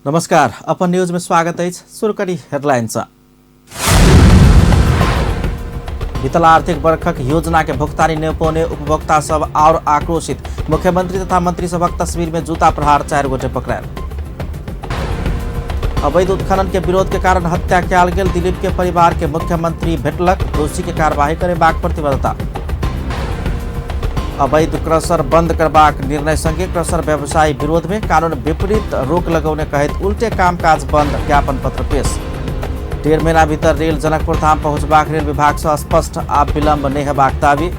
नमस्कार, अपन न्यूज में स्वागत अछि। शुरू करी हेडलाइन सँ। बीतल आर्थिक वर्षक योजना के भुगतानी नहि पौने उपभोक्ता सब और आक्रोशित। मुख्यमंत्री तथा मंत्री सभक तस्वीर में जूता प्रहार, 4 गोटे पकड़ायल। अवैध उत्खनन के विरोध के कारण हत्या कयल गेल दिलीप के परिवार के मुख्यमंत्री भेटलक, दोषी के कार्यवाही करेबाक प्रतिबद्धता। अवैध क्रशर बंद करबाक निर्णय संगे क्रशर व्यवसायी विरोध में कानून विपरीत रोक लगौने कहैत उल्टे कामकाज बंद ज्ञापन पत्र पेश। 1.5 महीना भीतर रेल जनकपुर धाम पहुंचबाक रेल विभाग से स्पष्ट, आब विलंब नहि हेबाक दावी।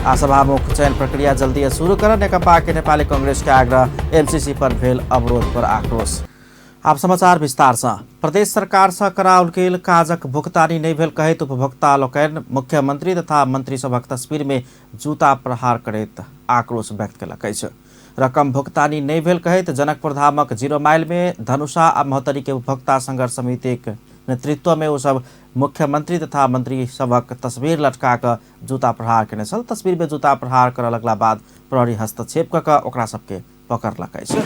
आ सभामुख चयन प्रक्रिया जल्दी शुरू कर नेकपा के नेपाली कांग्रेस के आग्रह, एमसीसी पर भेल अवरोध पर आक्रोश। आब समाचार विस्तार से। प्रदेश सरकार से कराओल गेल काजक भुगतानी नहि भेल कहैत उपभोक्ता लोकनि मुख्यमंत्री तथा मंत्री सभक तस्वीर में जूता प्रहार करैत आक्रोश व्यक्त केलक अछि। रकम भुगतानी नहि भेल कहैत जनकपुर धामक 0 माइल में धनुषा आ महोत्तरी के उपभोक्ता संघर्ष समितिक नेतृत्व में ओ सब मुख्यमंत्री तथा मंत्री सभक तस्वीर लटका कऽ जूता प्रहार केने छल। तस्वीर में जूता प्रहार करऽ लगला बाद प्रहरी हस्तक्षेप कऽ कऽ ओकरा सबके पकड़लक अछि।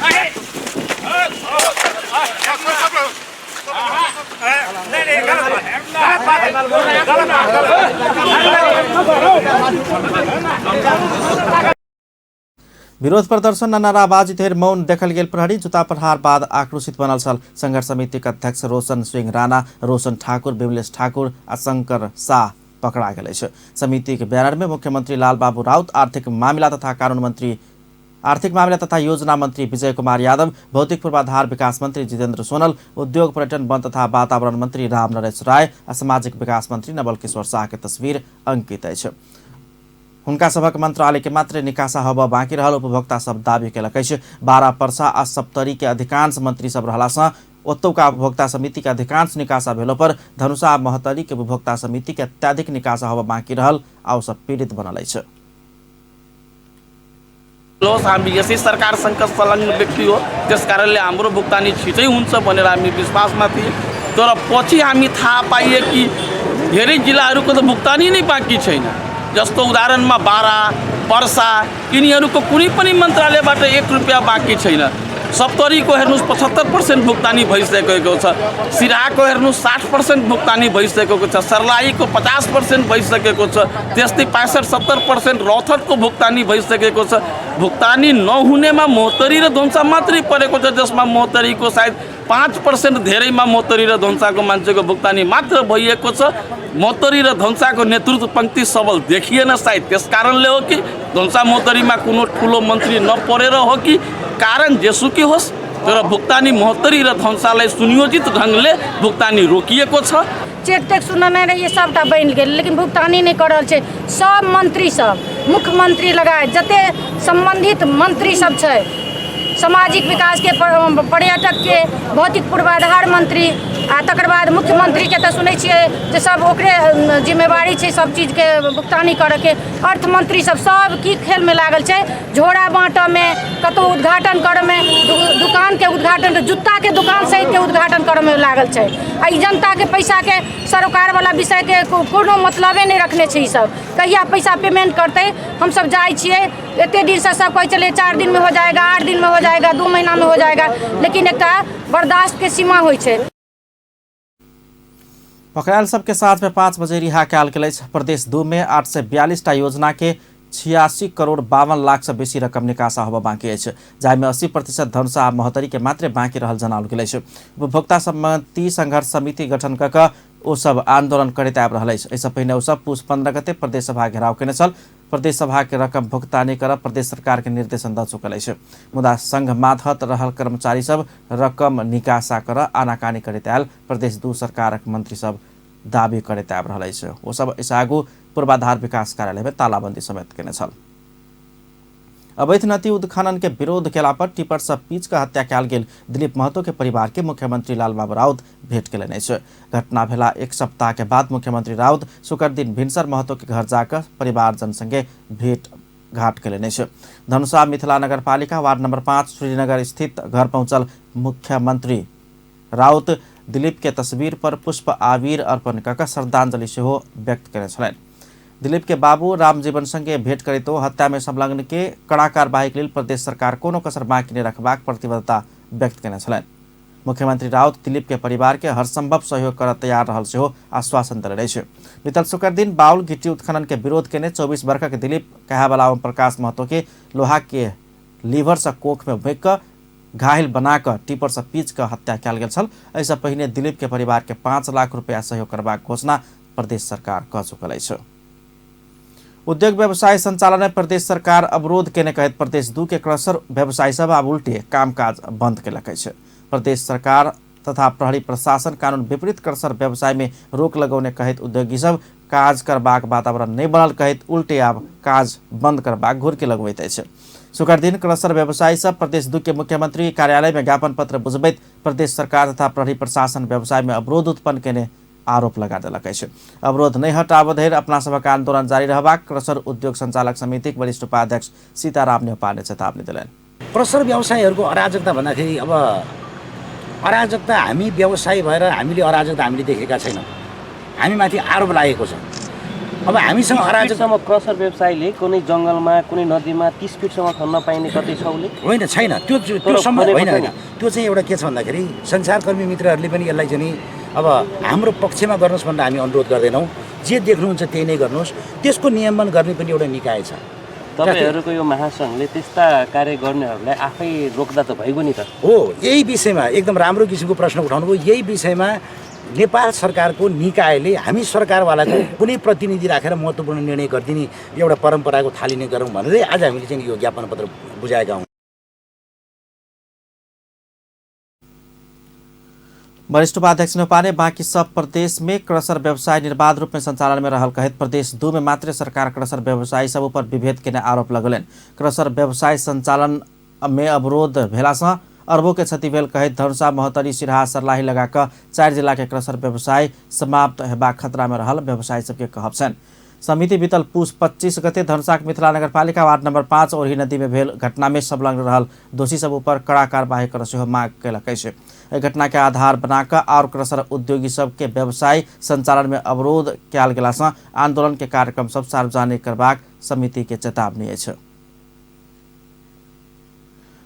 विरोध प्रदर्शन आ नाराबाजी धरि मौन देखल गेल प्रहरी जूता प्रहार बाद आक्रोशित बनल छल। संघर्ष समितिक अध्यक्ष रोशन सिंह राणा, रोशन ठाकुर, विमलेश ठाकुर आ शंकर शाह पकड़ा गेल अछि। समितिक बैनर में मुख्यमंत्री लालबाबू राउत, आर्थिक मामिला तथा कानून मंत्री, आर्थिक मामिला तथा योजना मंत्री विजय कुमार यादव, भौतिक पूर्वाधार विकास मंत्री जितेंद्र सोनल, उद्योग पर्यटन वन तथा वातावरण मंत्री राम नरेश राय आ सामाजिक विकास मंत्री नवल किशोर शाह के तस्वीर अंकित अछि। हुनका सभक मंत्रालय के मात्र निकासा होबऽ बाकी रहल उपभोक्ता सब दावी केलक अछि। 12 परसा आ सप्तरी के अधिकांश मंत्री सब रहला सँ ओतौका उपभोक्ता समिति के अधिकांश निकासा भेलो पर धनुषा आ महोत्तरी के उपभोक्ता समिति के अत्याधिक निकासा होबऽ बाकी रहल आ ओ सब पीड़ित बनल अछि। हामी यसै सरकारसँग संलग्न व्यक्ति हो, त्यस कारणले हाम्रो भुक्तानी छिटै हुन्छ भनेर हामी विश्वासमा थिए। तर पछि हामी थाहा पाइए कि धेरै जिल्लाहरूको त भुक्तानी नै बाँकी छैन। जस्तो उदाहरणमा बारा, पर्सा, यिनीहरूको कुनै पनि मन्त्रालयबाट 1 रुपियाँ बाँकी छैन। सप्तरीको हेर्नुहोस् 75% भुक्तानी भइसकेको छ, सिराहाको हेर्नुहोस् 60% भुक्तानी भइसकेको छ, सर्लाहीको 50% भइसकेको छ, त्यस्तै 65-70% रौतहटको भुक्तानी भइसकेको छ। भुक्तानी नहुनेमा महोत्तरी र धनुषा मात्रै परेको छ, जसमा महोत्तरीको सायद 5% धेरैमा महोत्तरी र धनुषाको मान्छेको भुक्तानी मात्र भइएको छ। महोत्तरी र धनुषाको नेतृत्व पङ्क्ति सबल देखिएन, सायद त्यस कारणले हो कि धनुषा महोत्तरीमा कुनो ठुलो मन्त्री नपरेर हो कि, कारण जेसुकै होस् तर भुक्तानी महोत्तरी र धनुषालाई सुनियोजित ढङ्गले भुक्तानी रोकिएको छ। चेक तेक सुनने रहिए सबटा बनि गेल, लेकिन भुगतानी नहि कऽ रहल छै। सब मंत्री सब, मुख्यमंत्री लगाए जते सम्बन्धित मंत्री सब छै, सामाजिक विकास के, पर्यटक के, भौतिक पूर्वाधार मंत्री आ तकर बाद मुख्यमंत्री के तऽ सुनै छियै जे सब ओकरे जिम्मेवारी छै सब चीजके भुगतानी करऽके। अर्थमंत्री सब सब की खेलमे लागल छै, झोरा बाँटऽमे, कतहु उद्घाटन करऽमे, दुकानके उद्घाटन, जुत्ताके दुकान सहितके उद्घाटन करऽमे लागल छै। आ ई जनताके पैसाके सरोकारवला विषयके कोनो मतलबे नहि रखने छै। ई सब कहिया पैसा पेमेंट करतै? हमसब जाइ छियै एते दिनसँ, सब कहै छलै 4 दिन में हो जाएगा, 8 दिन में हो जाएगा, 2 महीना में हो जाएगा, लेकिन एकटा बर्दाश्तके सीमा होइ छै। पकड़ायल सबके साथ में 5 बजे रिहा कयल गेल अछि। प्रदेश 2 में 842 टा योजना के 86 करोड़ 52 लाख से बेसी रकम निकासा होबऽ बाँकी अछि, जाहिमे 80% धनुषा आ महोत्तरी के मात्रे बाँकी रहल जनाओल गेल अछि। उपभोक्ता सम्मति संघर्ष समिति गठन कऽ कऽ ओ सब आंदोलन करैत आबि रहल अछि। एहिसँ पहिने ओ सब पुस 15 गते प्रदेश सभा घेराव केने छल। प्रदेश सभा के रकम भुगतानी करब प्रदेश सरकार के निर्देशन दऽ चुकल अछि, मुदा संघ मातहत रहल कर्मचारी सब रकम निकासा करऽ आनाकानी करैत आयल प्रदेश 2 सरकारक मंत्री सब दावी करैत आबि रहल अछि। ओ सब एहिसँ आगू पूर्वाधार विकास कार्यालय में तालाबंदी समेत केने छल। अवैध नदी उत्खनन के विरोध केला पर टिपर से पीच के हत्या कयल गेल दिलीप महतो के परिवार के मुख्यमंत्री लालबाबू राउत भेंट केलनि अछि। घटना भेला 1 सप्ताह के बाद मुख्यमंत्री राउत शुक्र दिन भिनसर महतो के घर जाकर परिवारजन संगे भेंट घाट केलनि अछि। धनुषा मिथिला नगरपालिका वार्ड नंबर 5 श्रीनगर स्थित घर पहुंचल मुख्यमंत्री राउत दिलीप के तस्वीर पर पुष्प आबीर अर्पण कऽ कऽ श्रद्धांजलि सेहो व्यक्त केने छलनि। दिलीप के बाबू रामजीवन संगे भेंट करैतो हत्या में संलग्न के कड़ा कार्यवाही के लेल प्रदेश सरकार कोनो कसर बाँकी नहि रखबाक प्रतिबद्धता व्यक्त केने छलनि। मुख्यमंत्री राउत दिलीप के परिवार के हर संभव सहयोग करऽ तैयार रहल सेहो आश्वासन देने अछि। बीतल शुक्र दिन बाउल गिट्टी उत्खनन के विरोध केने 24 वर्षक दिलीप कहावला ओम प्रकाश महतो के लोहा के लीवर से कोख में भोंकि कऽ घायल बना कऽ टिपर से पीच कऽ हत्या कयल गेल छल। एहिसँ पहिने दिलीप के परिवार के 5 लाख रुपया सहयोग करबाक घोषणा प्रदेश सरकार कऽ चुकल अछि। उद्योग व्यवसाय संचालन में प्रदेश सरकार अवरोध केने कहैत प्रदेश 2 के क्रसर व्यवसायी सब आब उल्टे कामकाज बंद केलक अछि। प्रदेश सरकार तथा प्रहरी प्रशासन कानून विपरीत क्रसर व्यवसाय में रोक लगौने कहैत उद्योगी सब काज करबाक वातावरण नहि बनल कहैत उल्टे आब काज बंद करबाक घुरकी लगबैत अछि। शुक्र दिन क्रसर व्यवसायी सब प्रदेश 2 के मुख्यमंत्री कार्यालय में ज्ञापन पत्र बुझबैत प्रदेश सरकार तथा प्रहरी प्रशासन व्यवसाय में अवरोध उत्पन्न केने आरोप लगा देलक अछि। अवरोध नहि हटाबऽ धरि अपना सभक आंदोलन जारी रहबाक क्रसर उद्योग संचालक समितिक वरिष्ठ उपाध्यक्ष सीताराम न्यौपाने चेतावनी देलनि। क्रसर व्यवसायीहरूको अराजकता भन्दाखेरि अब अराजकता हामी व्यवसायी भएर हामीले अराजकता हामीले देखेका छैनौँ, हामीमाथि आरोप लागेको छ। अब हामीसँग अराजकसम्म क्रसर व्यवसायीले कुनै जङ्गलमा कुनै नदीमा 30 फिटसम्म खन्न पाइने कतै छ उसले? होइन, छैन। त्यो त्यो सम्म होइन, होइन। त्यो चाहिँ एउटा के छ भन्दाखेरि सञ्चारकर्मी मित्रहरूले पनि यसलाई चाहिँ नि अब हाम्रो पक्षमा गर्नुहोस् भनेर हामी अनुरोध गर्दैनौँ, जे देख्नुहुन्छ त्यही नै गर्नुहोस्। त्यसको नियमन गर्ने पनि एउटा निकाय छ। तपाईँहरूको यो महासङ्घले त्यस्ता कार्य गर्नेहरूलाई आफै रोक्दा त भइगयो नि त। हो, यही विषयमा एकदम राम्रो किसिमको प्रश्न उठाउनु भयो। यही विषयमा नेपाल सरकारको निकायले हामी सरकारवालाको कुनै प्रतिनिधि राखेर महत्त्वपूर्ण निर्णय गरिदिने एउटा परम्पराको थालिने गरौँ भनेरै आज हामीले चाहिँ यो ज्ञापन पत्र बुझाएका हौँ। वरिष्ठ उपाध्यक्ष न्यौपाने बाँकी सब प्रदेश में क्रसर व्यवसाय निर्बाध रूप में संचालन में रहल कहैत प्रदेश 2 में मात्र सरकार क्रसर व्यवसायी सब ऊपर विभेद केने आरोप लगौलनि। क्रसर व्यवसाय संचालन में अवरोध भेलासँ अरबों के क्षति भेल कहैत धनुषा, महोत्तरी, सिरहा, सर्लाही लगा कऽ 4 जिला के क्रसर व्यवसाय समाप्त हेबाक खतरा में रहल व्यवसायी सबके कहब छनि। समिति बीतल पुस 25 गते धनुषाक मिथिला नगरपालिका वार्ड नंबर 5 ओरही नदी में भेल घटना में संलग्न रहल दोषी सब ऊपर कड़ा कार्यवाही कर सेहो मांग केलक अछि। एहि घटना के आधार बनाकऽ और क्रसर उद्योगी सबके व्यवसाय संचालन में अवरोध कयल गेलासँ आंदोलन के कार्यक्रम सब सार्वजनिक करबाक समिति के चेतावनी अछि।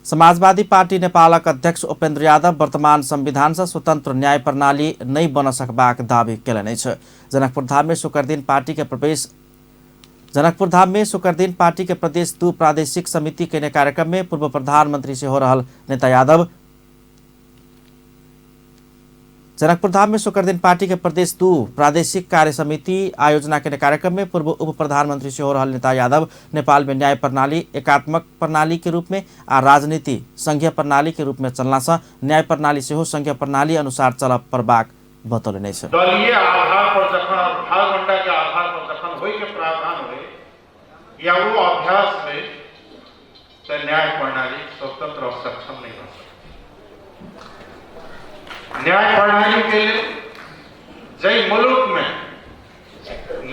समाजवादी पार्टी नेपालक अध्यक्ष उपेन्द्र यादव वर्तमान संविधान से स्वतंत्र न्याय प्रणाली नहि बन सकबाक दावी केलनि अछि। जनकपुरधाम में शुक्रदिन पार्टी के प्रदेश 2 प्रादेशिक समिति के कार्यक्रम में पूर्व प्रधानमंत्री सेहो रहल नेता यादव जनकपुरधाम में शुक्रदिन पार्टी के प्रदेश 2 प्रादेशिक कार्य समिति आयोजना के कार्यक्रम में पूर्व उप प्रधानमंत्री सेहो रहल नेता यादव नेपाल में न्याय प्रणाली एकात्मक प्रणाली के रूप में आ राजनीति संघीय प्रणाली के रूप में चलना से न्याय प्रणाली सेहो संघीय प्रणाली अनुसार चलऽ पड़बाक बतौलनि अछि। दलीय आधार पर जखन भागवंडा के आधार पर जखन होय के प्रावधान होय या वो अभ्यास में तो न्याय प्रणाली स्वतंत्र और सक्षम नहीं हो सकती। न्याय प्रणाली के लिए जय मुल्क में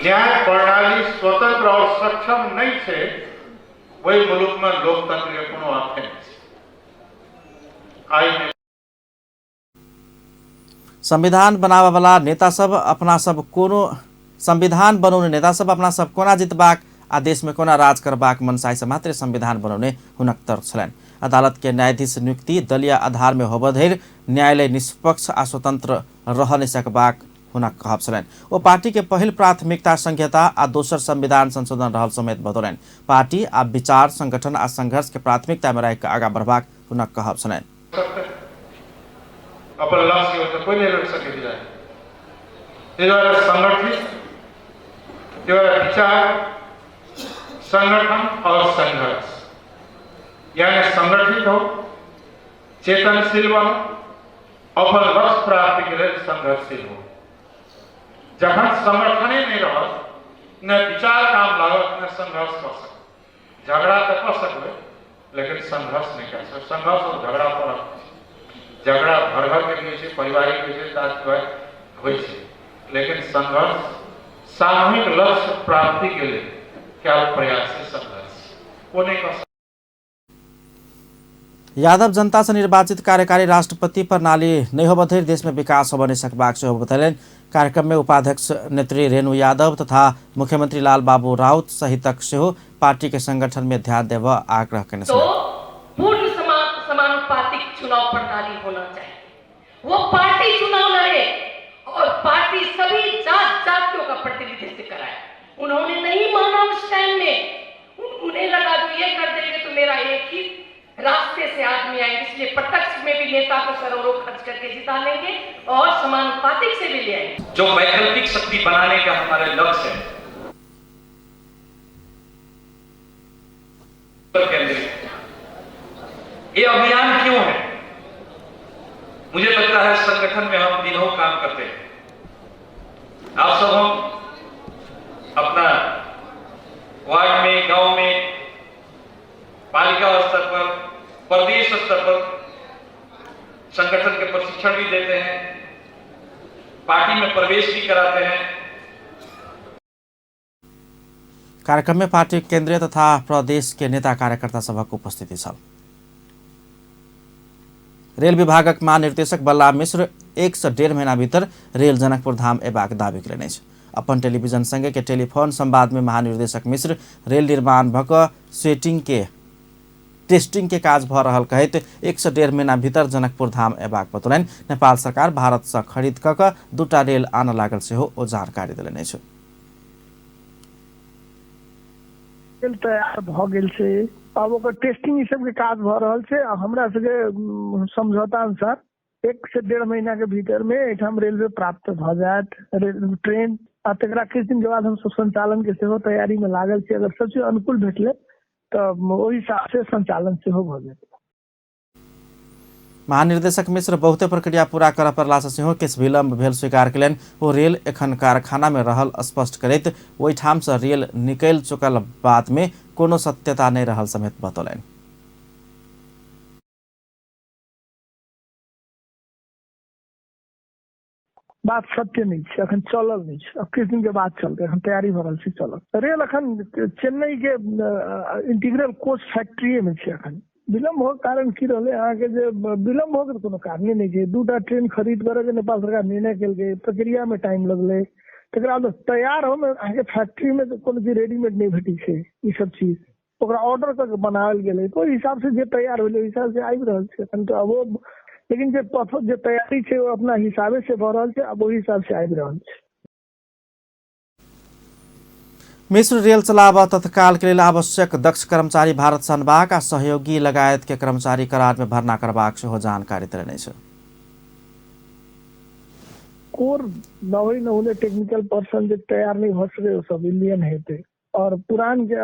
न्याय प्रणाली स्वतंत्र और सक्षम नहीं है वही मुल्क में लोकतंत्र के कोनो अर्थ नहीं। आई संविधान बनावे वाला नेता सब अपना सब कोनो संविधान बनौने नेता सब अपना सब कोना जितबाक आ देश में कोना राज करबाक मनसाय से मात्र संविधान बनौने हुनक तर्क छलनि। अदालत के न्यायाधीश नियुक्ति दलीय आधार में होबऽ धरि न्यायालय निष्पक्ष आ स्वतंत्र रह नहि सकबाक हुनक कहब छलनि। ओ पार्टी के पहिल प्राथमिकता संघीयता आ दोसर संविधान संशोधन रहल समेत बतौलनि। पार्टी आ विचार संगठन आ संघर्ष के प्राथमिकता में राखि कऽ आगाँ बढ़बाक हुनक कहब छलनि। अपन लक्ष्य तो कोई नहीं रोक सके द्वारा संगठित विचार संगठन और संघर्ष यानी संगठित हो, चेतनशील बनो, अपन लक्ष्य प्राप्ति के लिए संघर्षशील हो। जखन संगठन ही नहीं रहत न विचार काम लागत न संघर्ष कर सक, झगड़ा तो कर सकबे लेकिन संघर्ष नहीं कर सक। संघर्ष और झगड़ा फरक, झगड़ा घर घर के भी छै, पारिवारिक होइ छै, जातिवाद होइ छै, लेकिन संघर्ष सामूहिक लक्ष्य प्राप्ति के लिए क्या प्रयास है संघर्ष वो नहीं कर सकते। यादव जनता से निर्वाचित कार्यकारी राष्ट्रपति प्रणाली नहि होबऽ धरि देश में विकास होबऽ नहि सकबाक सेहो बतौलनि। कार्यक्रम में उपाध्यक्ष नेत्री रेणु यादव तथा मुख्यमंत्री लाल बाबू राउत सहितक सेहो पार्टी के संगठन में ध्यान देबऽ आग्रह केने तो छलनि। पूर्ण समानुपातिक चुनाव प्रणाली होना चाहिए। वो पार्टी चुनाव लड़े और पार्टी सभी जात जातियों का प्रतिनिधित्व कराए। उन्होंने नहीं माना उस टाइम में, उन्हें लगा जो ये कर देंगे तो मेरा एक ही रास्ते से आदमी आएंगे, इसलिए प्रत्यक्ष में भी नेता को करोड़ों खर्च करके जिता लेंगे और समानुपातिक से भी ले आएंगे। जो वैकल्पिक शक्ति बनाने का हमारा लक्ष्य है पर केंद्रित ये अभियान क्यों है? मुझे लगता है संगठन में हम दिनों काम करते हैं। आप सब हम अपना वार्ड में, गांव में, पालिका स्तर पर, प्रदेश स्तर पर संगठन के प्रशिक्षण भी देते हैं, पार्टी में प्रवेश भी कराते हैं। कार्यक्रम में पार्टी केंद्रीय तथा प्रदेश के नेता कार्यकर्ता सभक उपस्थिति छल। रेल विभागक महानिर्देशक बलराम मिश्र 1 से 1.5 महीना भीतर रेल जनकपुर धाम एबाक दावी केलनि अछि। अपन टेलीविजन संगे के टेलीफोन संवाद में महानिर्देशक मिश्र रेल निर्माण भऽ कऽ सेटिंग के टेस्टिंग के काज भऽ रहल कहैत 1 से 1.5 महीना भीतर जनकपुर धाम एबाक बतौलनि। नेपाल सरकार भारत सँ खरीद कऽ कऽ 2टा रेल आनऽ लागल सेहो ओ जानकारी देलनि अछि। रेल तैयार भऽ गेल छै, आब ओकर टेस्टिंग ई सबके काज भऽ रहल छै। आ हमरा सबके समझौता अनुसार 1 से 1.5 महीना के भीतर में एहिठाम रेलवे प्राप्त भऽ जायत ट्रेन। आ तकरा किछु दिन के बाद हमसब संचालन के सेहो तैयारी में लागल छी। अगर सब चीज अनुकूल भेटलै तऽ ओहि हिसाब से संचालन सेहो भऽ जेतै। महानिर्देशक मिश्र बहुते प्रक्रिया पूरा करऽ पड़ला से सेहो किछु विलम्ब भेल स्वीकार केलनि। ओ रेल एखन कारखाना में रहल स्पष्ट करैत ओहिठाम से रेल निकलि चुकल बात में कोनो सत्यता नहि रहल समेत बतौलनि। बात सत्य नहि छै, अखन चलल नहि छै, अब किछु दिन के बाद चलतै, अखन तैयारी भऽ रहल छै चलत। रेल अखन चेन्नई के इंटीग्रल कोच फैक्ट्रीए में छै। अखन विलम्ब होके कारण की रहलै अहाँके, जे विलम्ब होके कोनो कारणे नहि छै। 2टा ट्रेन खरीद करऽ के नेपाल सरकार निर्णय केलकै, प्रक्रिया में टाइम लगलै, तकरा बाद तैयार होमे अहाँके फैक्ट्री में कोनो चीज रेडीमेड नहि भेटै छै। ई सब चीज ओकरा ऑर्डर कऽ के बनाओल गेलै, तऽ ओहि हिसाब से जे तैयार भेलै ओहि हिसाब से आबि रहल छै अखन। तऽ आब ओ लेकिन जे जे तैयारी छै ओ अपना हिसाबे से भऽ रहल छै, आब ओहि हिसाब से आबि रहल छै। मिश्र रेल चलाबऽ तत्काल के लेल आवश्यक दक्ष कर्मचारी भारत सँ अनबाक आ सहयोगी लगायत के कर्मचारी करार में भर्ना करबाक सेहो जानकारी देलनि अछि। कोर नवे नहुले टेक्निकल पर्सन जे तैयार नहि भऽ सकै ओ सब इंडियन हेतै, और पुरान के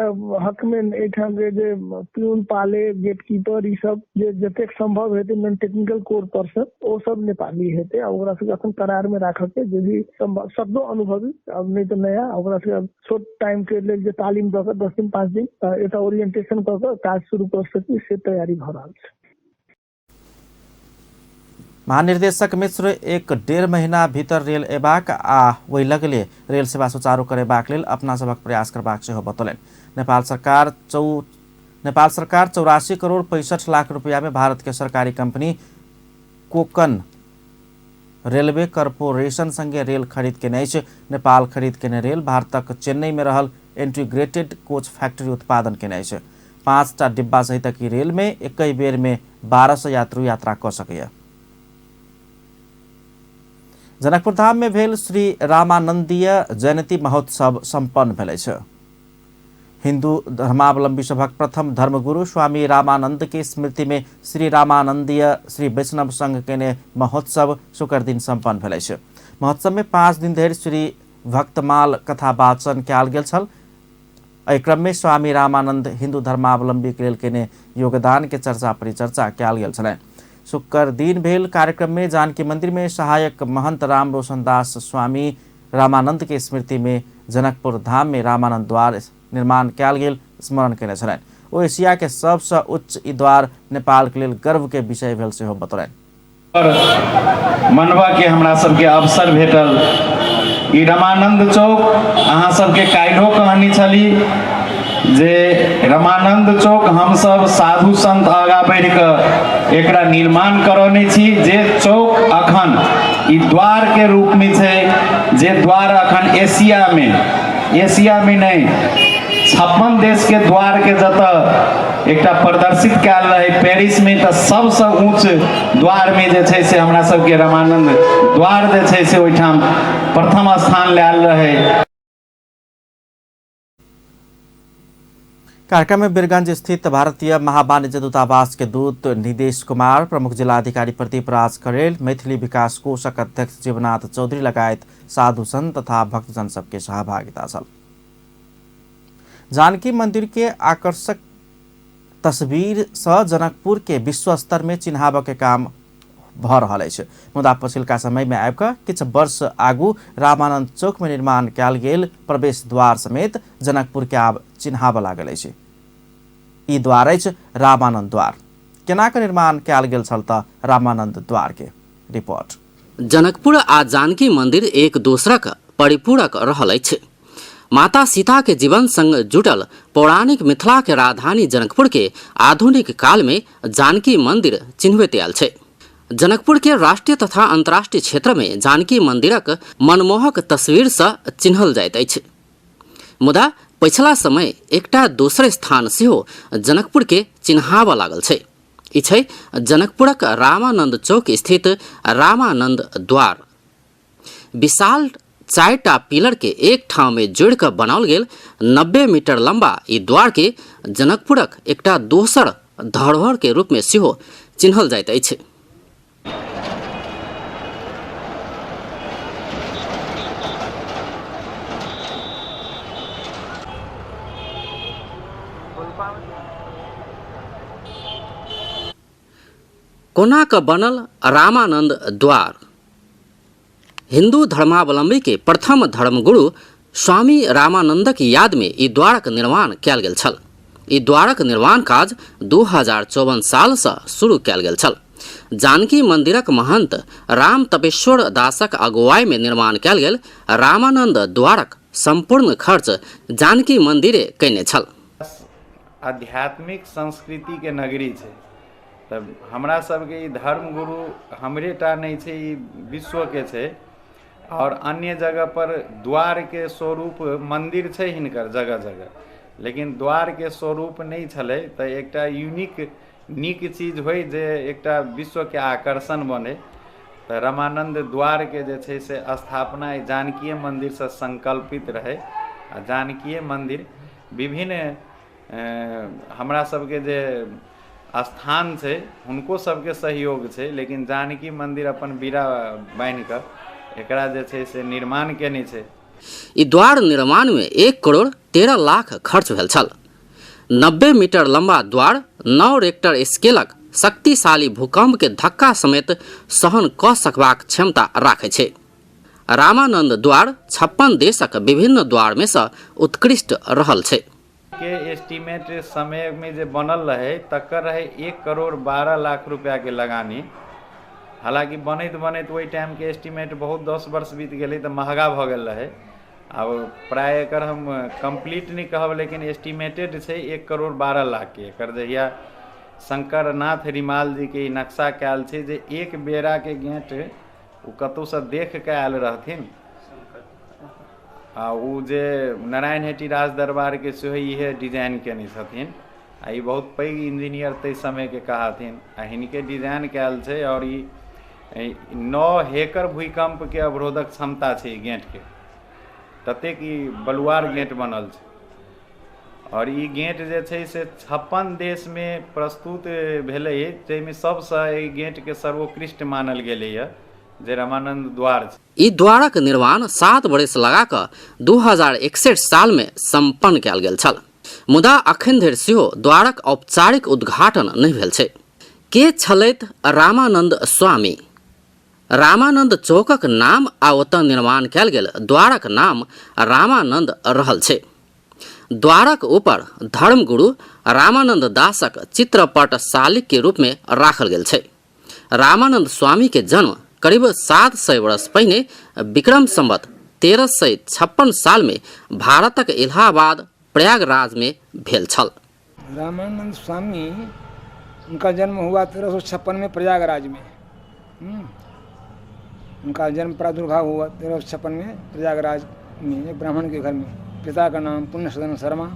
हक में एहिठाम के जे प्यून पाले गेटकीपर ई सब जे जतेक संभव हेतै नॉन टेक्निकल कोर पर्सन ओ सब नेपाली हेतै। आ ओकरा सबके अखन करार में राखऽ के जे भी संभव शब्दो अनुभवी अब नहि तऽ नया, ओकरा सबके छोट टाइम के लेल जे तालीम दऽ कऽ 10 दिन 5 दिन एकटा ओरिएंटेशन कऽ कऽ काज शुरू कऽ सकी से तैयारी भऽ रहल छै। महानिर्देशक मिश्र 1-1.5 महीना भीतर रेल एबाक आ ओहि लगले रेल सेवा सुचारू करेबाक लेल अपना सभक प्रयास करबाक सेहो बतौलनि। नेपाल सरकार 84 करोड़ 65 लाख रुपया में भारत के सरकारी कंपनी कोकन रेलवे कॉरपोरेशन संगे रेल खरीद केने अछि। नेपाल खरीद केने रेल भारतक चेन्नई में रहल इंटीग्रेटेड कोच फैक्ट्री उत्पादन केने अछि। 5टा डिब्बा सहितक ई रेल में एकै बेर में 1200 यात्रु यात्रा कऽ सकैए। जनकपुर धाम में भेल श्री रामानंदीय जयंती महोत्सव संपन्न भेल अछि। हिंदू धर्मावलंबी सभक प्रथम धर्मगुरु स्वामी रामानंद के स्मृति में श्री रामानंदीय श्री वैष्णव संघ केने महोत्सव शुक्र दिन संपन्न भेल अछि। महोत्सव में 5 दिन धरि श्री भक्तमाल कथा वाचन कयल गेल छल। एहि क्रम में स्वामी रामानंद हिंदू धर्मावलंबी के लेल केने योगदान के चर्चा परिचर्चा कयल गेल छलनि। शुक्र दिन भेल कार्यक्रम में जानकी मंदिर में सहायक महंत राम रोशन दास स्वामी रामानंद के स्मृति में जनकपुर धाम में रामानंद द्वार निर्माण कयल गेल स्मरण केने छलनि। ओ एशिया के सबसँ उच्च ई द्वार नेपाल के लेल गर्व के विषय भेल सेहो बतौलनि। मनबा के हमरा सबके अवसर भेटल। ई रामानंद चौक अहाँ सबके काल्हिो कहनी छली जे रमानंद चौक हमसब साधु संत आगाँ बढ़ि कऽ एकरा निर्माण करौने छी। जे चौक अखन ई द्वार के रूप में छै, जे द्वार अखन एशिया में नहि 56 देश के द्वार के जतऽ एकटा प्रदर्शित कयल रहै पेरिस में, तऽ सबसँ ऊँच द्वार में जे छै से हमरा सबके रमानंद द्वार जे छै से ओहिठाम प्रथम स्थान लायल रहै। कार्यक्रम में बीरगंज स्थित भारतीय महावाणिज्य दूतावास के दूत निदेश कुमार, प्रमुख जिलाधिकारी प्रदीप राज करेल, मैथिली विकास कोषक अध्यक्ष जीवनाथ चौधरी लगायत साधु संत तथा भक्तजन सबके सहभागिता छल। जानकी मंदिर के आकर्षक तस्वीर से जनकपुर के विश्व स्तर में चिन्हाबऽ के काम भऽ रहल अछि, मुदा पछिलका समय में आबि कऽ किछु वर्ष आगू रामानंद चौक में निर्माण कयल गेल प्रवेश द्वार समेत जनकपुर के आब चिन्हाबऽ लागल अछि। ई द्वार अछि रामानंद द्वार। केना के निर्माण कयल गेल छल तऽ रामानंद द्वार के रिपोर्ट। जनकपुर आ जानकी मंदिर एक दोसरक परिपूरक रहल अछि। माता सीता के जीवन संग जुटल पौराणिक मिथिला के राजधानी जनकपुर के आधुनिक काल में जानकी मंदिर चिन्हबैत आयल छै। जनकपुर के राष्ट्रीय तथा अंतर्राष्ट्रीय क्षेत्र में जानकी मंदिरक मनमोहक तस्वीर सँ चिन्हल जाइत अछि। मुदा पछिला समय एकटा दोसर स्थान सेहो जनकपुर के चिन्हाबऽ लागल छै। ई छै जनकपुरक रामानंद चौक स्थित रामानंद द्वार। विशाल 4टा पिलर के एक ठाम में जोड़ि कऽ बनाओल गेल 90 मीटर लंबा ई द्वार के जनकपुरक एकटा दोसर धरोहर के रूप में सेहो चिन्हल जाइत अछि। कोना कऽ बनल रामानंद द्वार। हिंदू धर्मावलंबी के प्रथम धर्मगुरु स्वामी रामानंदक याद में ई द्वारक निर्माण कयल गेल छल। ई द्वारक निर्माण काज 2054 साल सँ शुरू कयल गेल छल। जानकी मंदिरक महंत राम तपेश्वर दासक अगुवाई में निर्माण कयल गेल रामानंद द्वारक संपूर्ण खर्च जानकी मंदिरे कयने छल। आध्यात्मिक संस्कृतिके नगरी छै, तऽ हमरा सबके ई धर्मगुरु हमरे टा नहि छै, ई विश्वके छै। आओर अन्य जगहपर द्वारके स्वरूप मन्दिर छै हिनकर जगह जगह, लेकिन द्वारके स्वरूप नहि छलै। तऽ एकटा यूनिक नीक चीज होइ जे एकटा विश्वके आकर्षण बनै, तऽ रामानन्द द्वारके जे छै से स्थापना जानकीए मन्दिरसँ सङ्कल्पित रहै। आ जानकीए मन्दिर विभिन्न हमरा सबके जे स्थान छै हुनको सबके सहयोग छै, लेकिन जानकी मन्दिर अपन बीड़ा बान्हि कऽ एकरा जे छै से निर्माण केने छै। ई द्वार निर्माण में 1 करोड़ 13 लाख खर्च भेल छल। 90 मीटर लंबा द्वार 9 रेक्टर स्केलक शक्तिशाली भूकंप के धक्का समेत सहन कऽ सकबाक क्षमता राखै छै। रामानंद द्वार 56 देशक विभिन्न द्वार में सँ उत्कृष्ट रहल छै। के एस्टीमेट समय में जे बनल रहे तकर रहे 1 करोड़ 12 लाख रुपया के लगानी। हालांकि बनैत बनैत ओहि टाइम के एस्टीमेट बहुत 10 वर्ष बीत गेलै तऽ महगा भऽ गेल रहे। आब प्राय एकर हम कम्प्लीट नहि कहब, लेकिन एस्टीमेटेड छै 1 करोड़ 12 लाख के। एकर जहिया शंकरनाथ रिमाल जी के ई नक्शा कयल छै जे एक बेरा के गेट ओ कतहुसँ देख कऽ आयल रहथिन, आ ओ जे नारायण हेटी राज दरबारके सेहो इहे डिजाइन केने छथिन। आ ई बहुत पैघ इंजीनियर ताहि समयके कहाथिन, आ हिनके डिजाइन कयल छै। आओर ई 9 हेक्टर भूकम्पके अवरोधक क्षमता छै ई गेटके, ततेक ई बलुआर गेट बनल छै। आओर ई गेट जे छै से 56 देशमे प्रस्तुत भेलै, जाहिमे सबसँ एहि गेटके सर्वोत्कृष्ट मानल गेलैए जे रामानंद द्वार छै। ई द्वारक निर्माण 7 बरस लगा कऽ 2061 साल में संपन्न कयल गेल छल, मुदा अखन धरि सेहो द्वारक औपचारिक उद्घाटन नहि भेल छै। के छलथि रामानंद स्वामी? रामानंद चौकक नाम आ ओतऽ निर्माण कयल गेल द्वारक नाम रामानंद रहल छै। द्वारक ऊपर धर्मगुरु रामानंद दासक चित्रपट शालिक के रूप में राखल गेल छै। रामानंद स्वामी के जन्म करीब 700 वर्ष पहिने विक्रम संवत 1356 साल में भारतक इलाहाबाद प्रयागराज में भेल छल। रामानंद स्वामी उनका जन्म हुआ 1356 में प्रयागराज में। उनका जन्म प्रादुर्भाव हुआ 1356 में प्रयागराज में एक ब्राह्मण के घर में। पिता का नाम पुण्यसदन शर्मा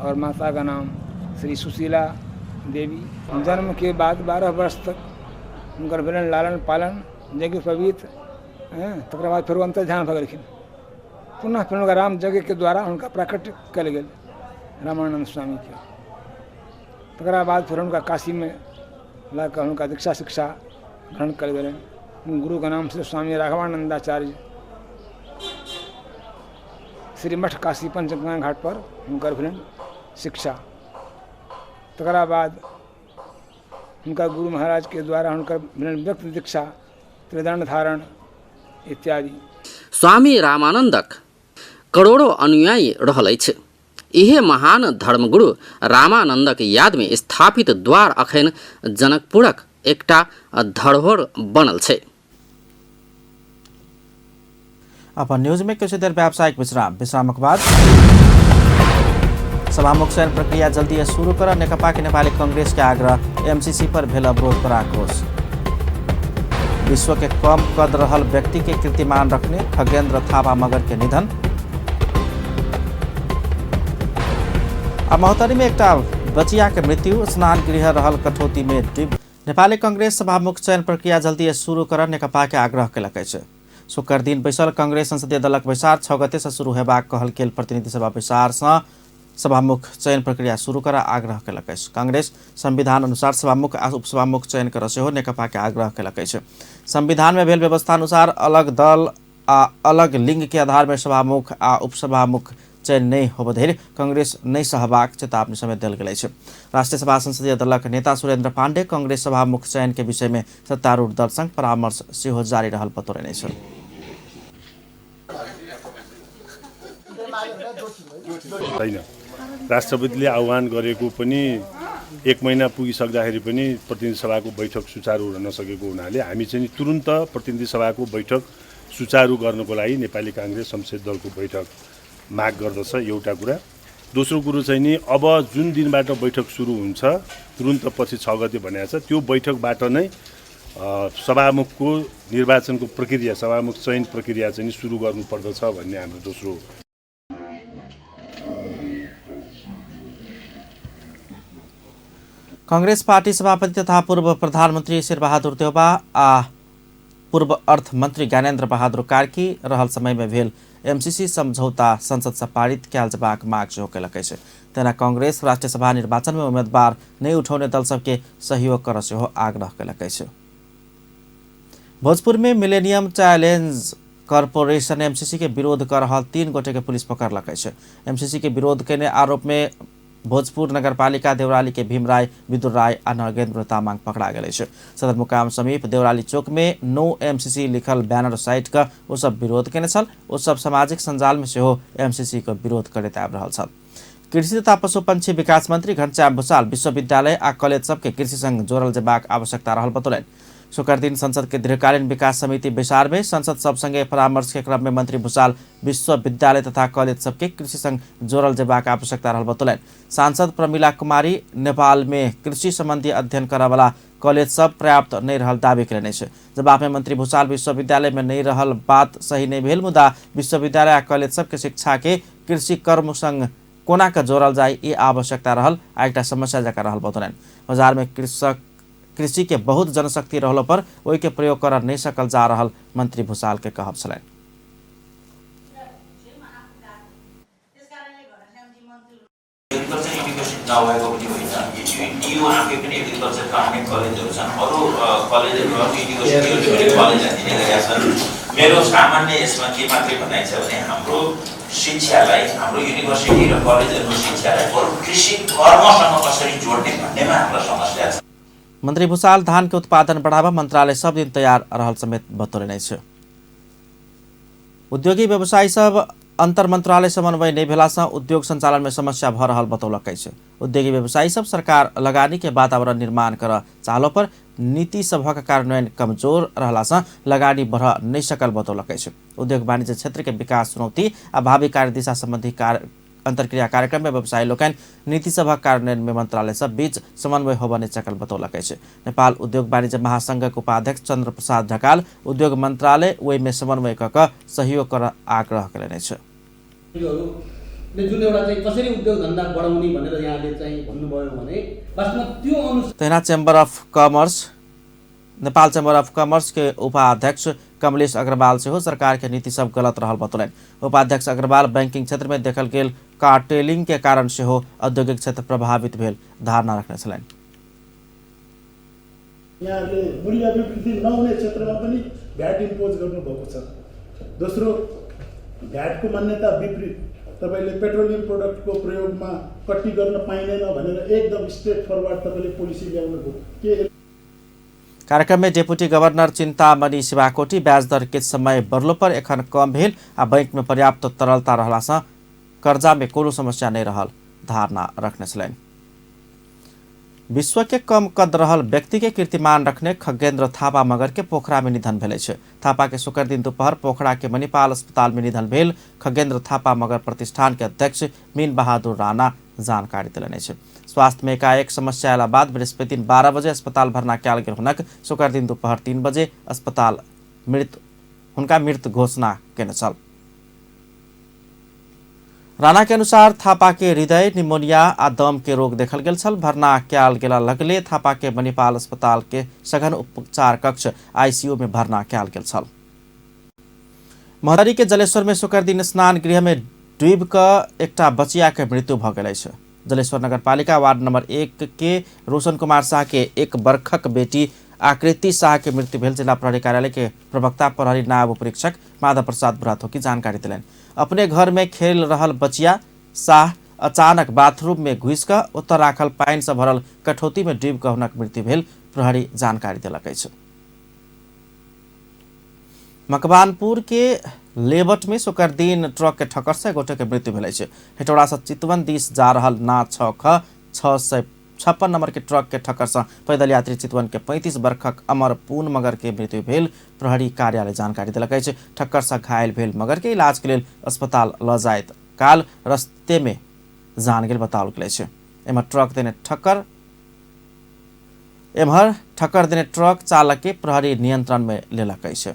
और माता का नाम श्री सुशीला देवी। जन्म के बाद 12 वर्ष तक उनकर भेलन लालन पालन यज्ञोपवीत, तकर बाद फिर अंतर्ध्यान भऽ गेलखिन। पुनः फिर हुनका राम यज्ञ के द्वारा हुनका प्राकट्य कयल गेल रामानंद स्वामी के। तकरा बाद फिर हुनका काशी में ला कऽ हुनका दीक्षा शिक्षा ग्रहण कयल गेलनि। गुरु का नाम श्री स्वामी राघवानंदाचार्य श्रीमठ काशी पंचगंगा घाट पर हुनकर भेलनि शिक्षा। तकरा बाद हुनका गुरु महाराज के द्वारा हुनकर भेलनि व्यक्त दीक्षा, त्रिदंड धारण इत्यादि। स्वामी रामानंदक करोड़ों अनुयायी रहल अछि। इहे महान धर्मगुरु रामानंदक याद में स्थापित द्वार अखन जनकपुरक एकटा धरोहर बनल छै। अपन न्यूज में किछु देर व्यावसायिक विश्राम, विश्रामक बाद सभामुख चयन प्रक्रिया जल्दी शुरू कर नेकपा के नेपाली कांग्रेस के आग्रह, एमसीसी पर भेल अवरोध पर आक्रोश। विश्व के कम कद रहल व्यक्ति के कीर्तिमान रखने खगेंद्र थापा मगर के निधन। आ महोत्तरी में एकटा बचिया के मृत्यु, स्नान गृह रहल कठौती में डूब। नेपाली कांग्रेस सभामुख चयन प्रक्रिया जल्दी शुरू कर नेकपा के आग्रह केलक अछि। शुक्र दिन बैसल कांग्रेस संसदीय दलक बैसार 6 गते से शुरू हेबाक कहल गेल प्रतिनिधि सभा बैसार सँ सभामुख चयन प्रक्रिया शुरू कर आग्रह केलक अछि। कांग्रेस संविधान अनुसार सभामुख आ उपसभामुख चयन कर सेहो नेकपा के आग्रह केलक अछि। संविधान में भेल व्यवस्था अनुसार अलग दल आ अलग लिंग के आधार में सभामुख आ उपसभामुख चयन नहीं होब धरि कांग्रेस नहीं सहबाक चेतावनी समेत देल गेल अछि। राष्ट्रीय सभा संसदीय दलक नेता सुरेंद्र पांडे कांग्रेस सभामुख चयन के विषय में सत्तारूढ़ दल संग परामर्श सेहो जारी रहल बतौने छल। छैन, राष्ट्रपतिले आह्वान गरेको पनि 1 महिना पुगिसक्दाखेरि पनि प्रतिनिधि सभाको बैठक सुचारू हुन नसकेको हुनाले हामी चाहिँ तुरुन्त प्रतिनिधि सभाको बैठक सुचारू गर्नको लागि नेपाली काङ्ग्रेस संसदीय दलको बैठक माग गर्दछ, एउटा कुरा। दोस्रो कुरो चाहिँ नि अब जुन दिनबाट बैठक सुरु हुन्छ तुरुन्त पछि 6 गते भनेको छ, त्यो बैठकबाट नै सभामुखको निर्वाचनको प्रक्रिया, सभामुख चयन प्रक्रिया चाहिँ सुरु गर्नुपर्दछ भन्ने हाम्रो दोस्रो। कांग्रेस पार्टी सभापति तथा पूर्व प्रधानमन्त्री शेरबहादुर देउवा आ पूर्व अर्थमन्त्री ज्ञानेन्द्र बहादुर कार्की रहल समय में भेल एमसीसी समझौता संसद से पारित कयल जेबाक माग सेहो केलक अछि। तेना कांग्रेस राष्ट्रीय सभा निर्वाचन में उम्मीदवार नहि उठौने दल सबके सहयोग कर सेहो आग्रह केलक अछि। भोजपुर में मिलेनियम चैलेंज कॉरपोरेशन एमसीसी के विरोध कर रहल 3 गोटे के पुलिस पकड़लक अछि। एमसीसी के विरोध केने आरोप में भोजपुर नगरपालिका देवराली के भीम राय, विदुर राय आ नगेंद्र तामाङ पकड़ा गेल अछि। सदरमुकाम समीप देवराली चौक में नो एमसीसी लिखल बैनर साइट का ओ सब विरोध केने छल। ओ सब सामाजिक सञ्जाल में सेहो एमसीसी के विरोध करैत आबि रहल छल। कृषि तथा पशुपक्षी विकास मंत्री घनश्याम भूषाल विश्वविद्यालय आ कॉलेज सबके कृषि संग जोड़ल जेबाक आवश्यकता रहल बतौलनि। शुक्र दिन संसद के दीर्घकालीन विकास समिति बैसार में संसद सब संगे परामर्श के क्रम में मंत्री भूषाल विश्वविद्यालय तथा कॉलेज सबके कृषि संग जोड़ल जेबाक आवश्यकता रहल बतौलनि। सांसद प्रमिला कुमारी नेपाल में कृषि संबंधी अध्ययन करऽवला कॉलेज सब पर्याप्त नहीं रहल दावी केलनि अछि। जवाब में मंत्री भूषाल विश्वविद्यालय में नहीं रहल बात सही नहीं भेल, मुदा विश्वविद्यालय आ कॉलेज सबके शिक्षा के कृषि कर्म संग कोना के जोड़ल जाय ई आवश्यकता रहल आ एकटा समस्या जकाँ रहल बतौलनि। बाजार में कृषि के बहुत जनशक्ति रहलो पर ओहि के प्रयोग कर नहीं सकल जा रहल मंत्री भूषाल के कहब छलनि। नभएको पनि होइन, टियु आफै पनि एग्रिकल्चरका अनेक कलेजहरू छन्, अरू कलेजहरू अरू युनिभर्सिटीहरूले पनि कलेजहरू दिने गरेका छन्। मेरो सामान्य यसमा के मात्रै भनाइ छ भने हाम्रो शिक्षालाई, हाम्रो युनिभर्सिटी र कलेजहरूको शिक्षालाई बरु कृषि कर्मसँग कसरी जोड्ने भन्नेमा हाम्रो समस्या छ। मंत्री भूषाल धान के उत्पादन बढ़ावा मंत्रालय सब दिन तैयार रहल समेत बतौलनि अछि। उद्योगी व्यवसायी सब अंतर मंत्रालय समन्वय नहीं भेला से उद्योग संचालन में समस्या भ रहल बतौलक अछि। उद्योगी व्यवसायी सब सरकार लगानी के वातावरण निर्माण कर चाहलो पर नीति सभक कार्यान्वयन कमजोर रहला से लगानी बढ़ नहीं सकल बतौलक अछि। उद्योग वाणिज्य क्षेत्र के विकास चुनौती आ भावी कार्यदिशा संबंधी अंतर्क्रिया कार्यक्रम में व्यवसायी लोकनि नीति सभक कार्यान्वयन में मंत्रालय सब बीच समन्वय होबने सकल बतौलक अछि। नेपाल उद्योग वाणिज्य महासंघक उपाध्यक्ष चंद्र प्रसाद ढकाल उद्योग मंत्रालय ओहि में समन्वय क क सहयोग कर आग्रह कयलनि अछि। जुन एउटा चाहिँ कसरी उद्योग धन्दा बढाउने भनेर यहाँले चाहिँ भन्नुभयो भने वास्तवमा त्यो अनुसार तहिना chamber of commerce Nepal chamber of commerce के उपाध्यक्ष कमलेश अग्रवाल सेहो सरकार के नीति सब गलत रहल बतौलनि। उपाध्यक्ष अग्रवाल बैंकिंग क्षेत्र में देखल गेल कार्टेलिंग के कारण सेहो औद्योगिक क्षेत्र प्रभावित भेल धारणा रखने छलनि। यहाँहरूले मूल्य अभिवृद्धि नहुने क्षेत्रमा पनि भ्याट इम्पोज गर्नुभएको छ। दोस्रो, भ्याटको मान्यता विपरीत तपाईले पेट्रोलियम प्रोडक्टको प्रयोगमा कटनी गर्न पाइँदैन भनेर एकदम स्ट्रेट फरवर्ड तपाईले पोलिसी ल्याउनुभयो। के कार्यक्रम में डिप्टी गवर्नर चिंतामणि शिवाकोटी ब्याज दर किछु समय बढ़लो पर एखन कम भेल आ बैंक में पर्याप्त तरलता रहला सँ कर्जा में कोनो समस्या नहीं रहल धारणा रखने छलनि। विश्व के कम कद रहल व्यक्ति के कीर्तिमान रखने खगेंद्र थापा मगर के पोखरा में निधन भेल अछि। थापा के शुक्र दिन दोपहर पोखरा के मणिपाल अस्पताल में निधन भेल। खगेंद्र थापा मगर प्रतिष्ठान के अध्यक्ष मीन बहादुर राणा जानकारी देलनि अछि। स्वास्थ्य में एकाएक समस्या अयला बाद बृहस्पति दिन 12 बजे अस्पताल भर्ना कयल गेल हुनक शुक्र दिन दोपहर 3 बजे अस्पताल हुनका मृत घोषणा केने छल। राणा के अनुसार थापा के हृदय, निमोनिया आ दम के रोग देखल गेल छल। भर्ना कयल गेला लगले थापा के मणिपाल अस्पताल के सघन उपचार कक्ष आईसीयू में भर्ना कयल गेल छल। महोत्तरी के जलेश्वर में शुक्र दिन स्नान गृह में डूबि कऽ एकटा बचिया के मृत्यु भऽ गेल अछि। जलेश्वर नगरपालिका वार्ड नंबर 1 के रोशन कुमार शाह के 1 बरखक बेटी आकृति शाह के मृत्यु भेल जिला प्रहरी कार्यालय के प्रवक्ता प्रहरी नायब उपरीक्षक माधव प्रसाद बुढ़ाथोकी जानकारी देलनि। अपने घर में खेल रहल बचिया शाह अचानक बाथरूम में घुसि कऽ ओतऽ राखल पानि से भरल कठौती में डूबि कऽ हुनक मृत्यु भेल प्रहरी जानकारी देलक अछि। मकवानपुर के लेबट में शुक्र दिन ट्रक के ठक्कर से गोटे के मृत्यु भेल अछि। हेटौड़ा से चितवन दिस जा रहल ना 6 ख 656 नंबर के ट्रक के ठक्कर से पैदल यात्री चितवन के 35 बरखक अमर पून मगर के मृत्यु भेल प्रहरी कार्यालय जानकारी देलक अछि। ठक्कर से घायल भेल मगर के इलाज के लेल अस्पताल ल जाइत काल रस्ते में जान गेल बताओल गेल अछि। एम्हर ठक्कर देने ट्रक चालक के प्रहरी नियंत्रण में लेलक अछि।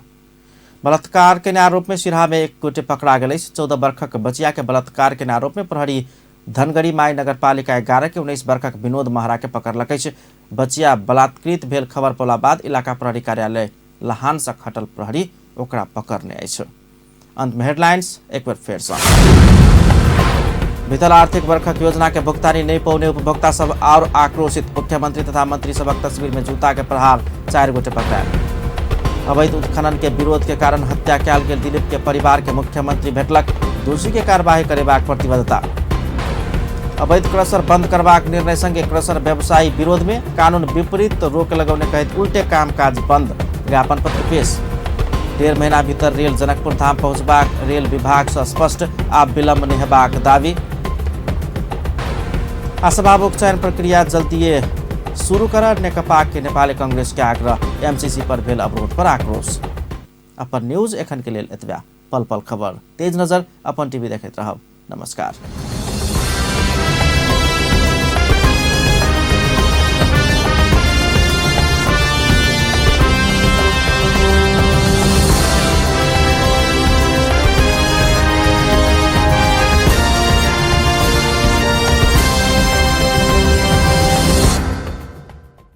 बलात्कार के आरोप में सिरहा में एक गोटे पकड़ा गेल अछि। 14 बरखक बचिया के बलात्कार के आरोप में प्रहरी धनगढ़ी माई नगरपालिका 11 के 19 बरखक विनोद महरा के पकड़लक अछि। बचिया बलात्कृत भेल खबर पौला बाद इलाका प्रहरी कार्यालय लहान से खटल प्रहरी ओकरा पकड़ने अछि। अंत में हेडलाइंस एक बेर फेर सँ। बीतल आर्थिक वर्षक योजना के भुगतानी नहीं पौने उपभोक्ता सब और आक्रोशित। मुख्यमंत्री तथा मंत्री सबक तस्वीर में जूता के प्रहार, 4 गोटे पकड़ायल। अवैध उत्खनन के विरोध के कारण हत्या कयल गेल दिलीप के परिवार के मुख्यमंत्री भेटलक दोषी के कार्यवाही करेबाक प्रतिबद्धता। अवैध क्रशर बंद करबाक निर्णय संगे क्रशर व्यवसायी विरोध में कानून विपरीत रोक लगौने कहैत उल्टे कामकाज बंद ज्ञापन पत्र पेश। 1.5 महीना भीतर रेल जनकपुर धाम पहुंचबाक रेल विभाग से स्पष्ट, आब विलंब नहि हेबाक दावी। आ सभामुख चयन प्रक्रिया जल्दिए शुरू कर नेकपा के नेपाली कांग्रेस के आग्रह। एमसीसी पर भेल अवरोध पर आक्रोश। अपन न्यूज एखन के लेल एतबा। पल पल खबर, तेज नजर, अपन टीवी देखैत रहब। नमस्कार।